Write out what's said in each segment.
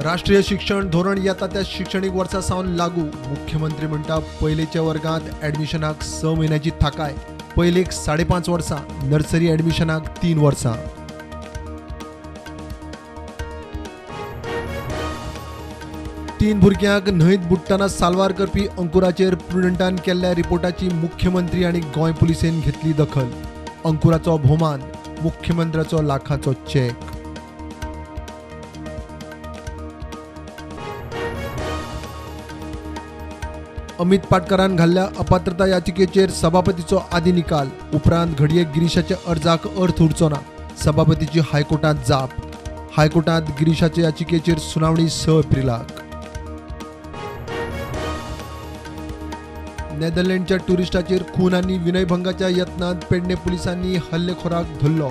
राष्ट्रीय शिक्षण धोरण येता त्या शिक्षणीक वर्सा सावन लागू. मुख्यमंत्री म्हणटा पयलेच्या वर्गांत ॲडमिशनाक 6 म्हयन्याची थाकाय, पयलेक 5.5 वर्सां, नर्सरी ॲडमिशनाक 3 वर्सां. तीन भुरग्यांक न्हंयत बुडटना साल्वार करपी अंकुराचेर प्रुडंटान केल्ल्या रिपोर्टाची मुख्यमंत्री आनी गोंय पुलिसेन घेतली दखल. अंकुराचो भोवमान, मुख्यमंत्र्याचो लाखाचो चेक. अमित पाटकरान घाल्ल्या अपात्रता याचिकेचेर सभापतीचो आदी निकाल. उपरांत घडये गिरीशाच्या अर्जाक अर्थ उरचो ना. सभापतीची हायकोर्टांत जाप. हायकोर्टांत गिरीशाच्या याचिकेचेर सुनावणी 6 एप्रिलाक. नेदरलँडच्या टुरिस्टाचेर खून आनी विनयभंगाच्या यत्नांत पेडणे पुलिसांनी हल्लेखोराक धरलो.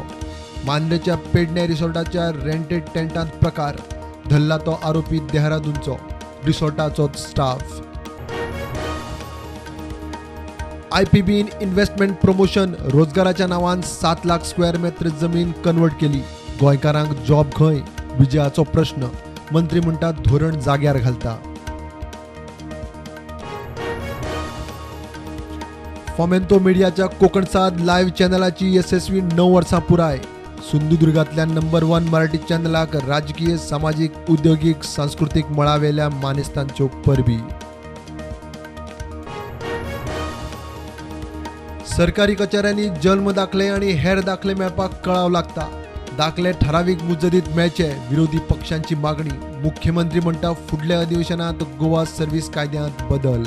मांद्रेच्या पेडणे रिसॉर्टाच्या रेंटेड टेंटांत प्रकार. धरला तो आरोपी देहरादूनचो, रिसॉर्टाचो स्टाफ. आयपीबीन इन्व्हेस्टमेंट प्रमोशन रोजगाराच्या नांवान 7 लाख स्क्वेअर मेत्र जमीन कन्वर्ट केली. गोंयकारांक जॉब खंय? विजयाचो प्रश्न. मंत्री म्हणटा धोरण जाग्यार घालता. फोमेंतो मिडियाच्या कोकण साद लायव्ह चॅनलाची यशस्वी 9 वर्सां पुराय. सिंधुदुर्गांतल्या नंबर 1 मराठी चॅनलाक राजकीय, सामाजीक, उद्योगीक, सांस्कृतीक मळावेल्या मानेस्तांच्यो परबी. सरकारी कचेऱ्यांनी जल्म दाखले आनी हेर दाखले मेळपाक कळाव लागता. दाखले ठरावीक मुजतीत मेळचे, विरोधी पक्षांची मागणी. मुख्यमंत्री म्हणटा फुडल्या अधिवेशनात गोवा सर्व्हिस कायद्यांत बदल.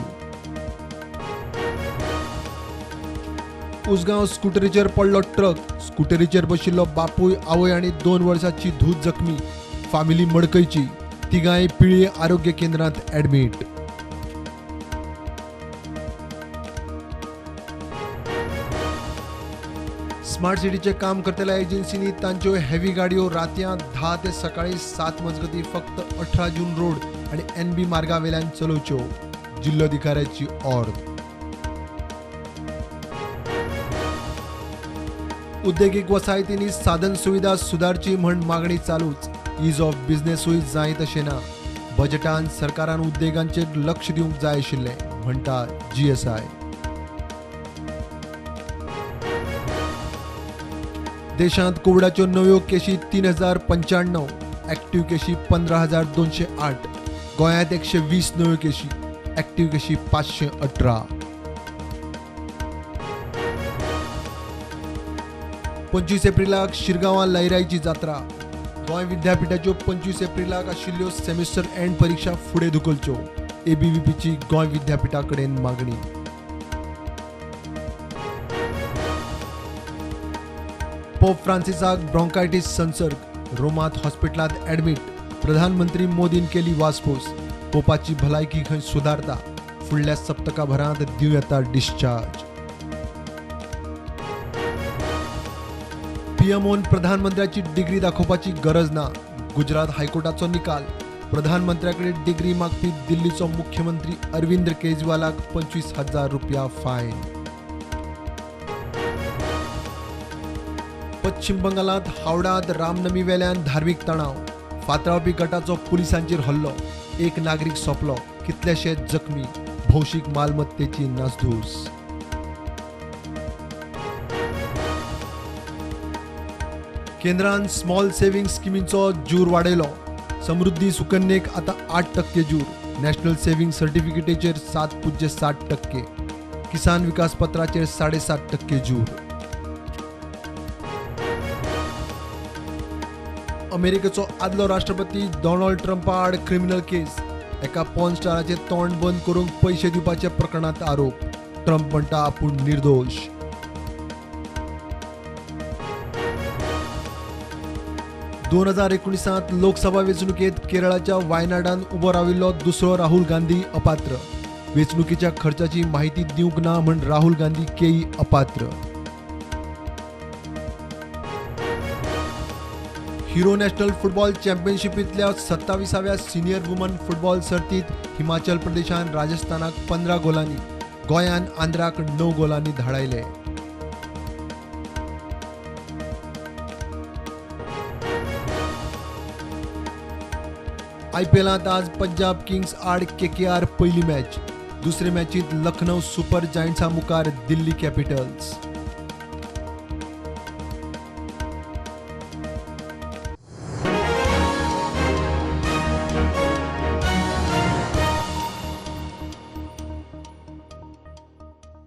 उसगांव स्कुटरीचेर पडलो ट्रक. स्कुटरीचेर बशिल्लो बापूय, आवय आनी 2 वर्सांची धूव जखमी. फामिली मडकयची. तिगांय पिळये आरोग्य केंद्रांत ॲडमीट. स्मार्ट सिटीचें काम करतल्या एजन्सींनी तांच्यो हेवी गाडयो रातयां 10 ते सकाळी 7 मजगतीं फक्त 18 जून रोड आनी एनबी मार्गावेल्यान चलोवच्यो. जिल्लोधिकाऱ्याची ऑर्द. उद्देगीक वसाहतींनी साधन सुविधा सुदारची म्हण मागणी चालूच. Is of बिझनेसूय जाय तशें ना. बजेटान सरकारान उद्देगांचेर लक्ष दिवंक जाय आशिल्लें, म्हणटा जीएसआय. देशांत कोविडाच्यो नव्यो केशी 3095, ॲक्टिव्ह केशी 15,208. गोंयांत 120 नव्यो केशी, ॲक्टिव्ह केशी 518. 25 एप्रिलाक शिरगांवां लयराईची जात्रा. गोंय विद्यापीठाच्यो 25 एप्रिलाक आशिल्ल्यो सेमिस्टर एंड परीक्षा फुडें धुकलच्यो. एबीव्हीपीची गोंय विद्यापीठा कडेन मागणी. पोप फ्रांसिसाक ब्रॉन्कायटीस संसर्ग. रोमांत हॉस्पिटलांत ॲडमीट. प्रधानमंत्री मोदीन केली वासपूस. पोपाची भलायकी खंय सुदारता. फुडल्या सप्तकाभरांत दिवं येता डिस्चार्ज. पीएमओन प्रधानमंत्र्याची डिग्री दाखोवपाची गरज ना. गुजरात हायकोर्टाचो निकाल. प्रधानमंत्र्याकडे डिग्री मागपी दिल्लीचो मुख्यमंत्री अरविंद केजरीवालाक 25,000 रुपया फायन. पश्चिम बंगालांत हावडांत रामनमी वेल्यान धार्मीक तणाव. फातरावपी गटाचो पुलिसांचेर हल्लो. एक नागरीक सोंपलो, कितलेशे जखमी. भौशीक मालमत्तेची नासधूस. केंद्रान स्मॉल सेव्हिंग स्किमींचो जूर वाडयलो. समृद्धी सुकन्येक आतां 8% जूर. National saving सर्टिफिकेटीचेर 7.07%. किसान विकास पत्राचेर 7.5% जूर. अमेरिकेचो आदलो राष्ट्रपती डोनाल्ड ट्रम्पा आड क्रिमिनल केस. एका पॉर्न स्टाराचें तोंड बंद करूंक पयशे दिवपाच्या प्रकरणांत आरोप. ट्रम्प म्हणटा आपूण निर्दोश. 2019 लोकसभा वेंचणुकेंत केरळाच्या वायनाडान उबो राविल्लो दुसरो राहुल गांधी अपात्र. वेंचणुकेच्या खर्चाची माहिती दिवंक ना म्हण राहुल गांधी केई अपात्र. हिरो नॅशनल फुटबॉल चॅम्पियनशिपींतल्या 27व्या सिनियर वुमन फुटबॉल सर्तींत हिमाचल प्रदेशान राजस्थानाक 15 गोलांनी, गोंयान आंध्राक 9 गोलांनी धाडायले. आयपीएलांत आज पंजाब किंग्स आड केकेआर पयली मॅच. दुसरे मॅचींत लखनौ सुपर जायंट्सा मुखार दिल्ली कॅपिटल्स.